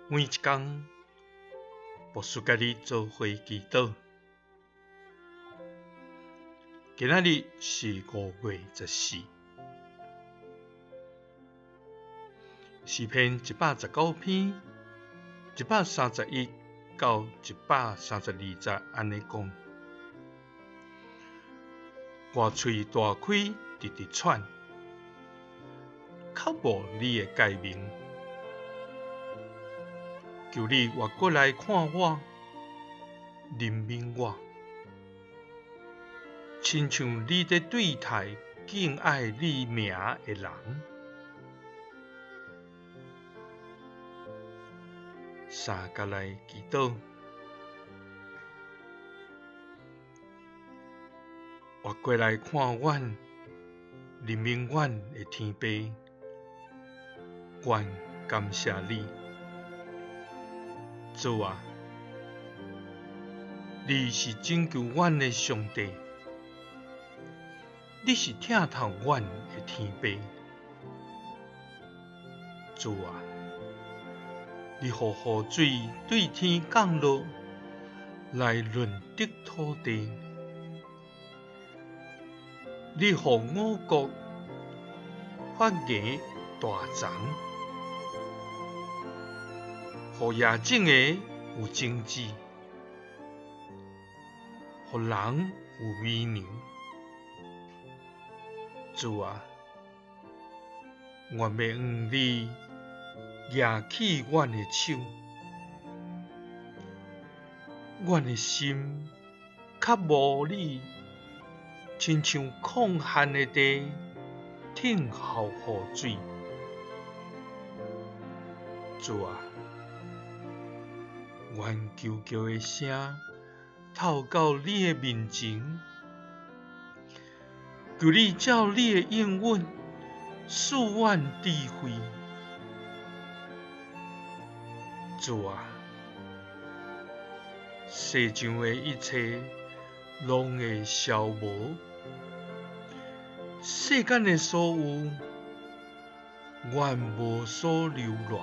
每一工，牧師佮你做伙祈禱。今仔日是5月14，詩篇119篇131到132節按呢講：我喙大開，直直喘，渴慕你的誡命。求你活過來看我，憐憫我，親像你佇對待敬愛你名的人。三佮來祈禱，活過來看阮，憐憫阮的天父，阮感謝你。主啊，你是拯救阮的上帝，你是疼痛阮的天父。主啊，你予雨水對天降落，來潤澤土地。你予五穀發芽大欉，予野種的有種子，予人有米糧。主啊，願欲你舉起阮的手，阮的心渴慕你，親像曠旱的地，等候雨水。主啊，阮求叫的聲透到你的面前，求你照你的應允賜阮智慧。主啊，世上的一切攏會消無，世間的所有，阮無所留戀。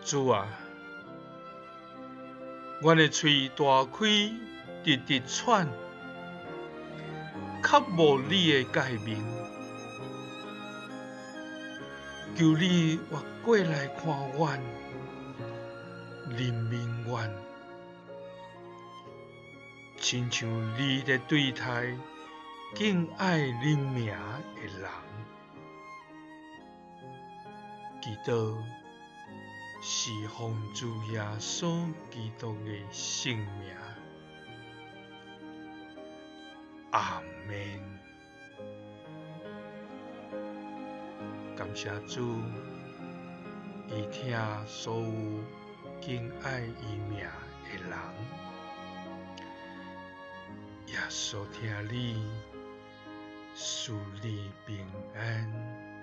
主啊，阮的喙大開，直直喘，渴慕你的誡命。求你活過來看阮，憐憫阮，親像你佇對待敬愛你名的人。祈禱是奉主耶穌基督的聖名。阿們。感謝主，伊疼所有敬愛伊名的人。耶穌疼你，賜你平安。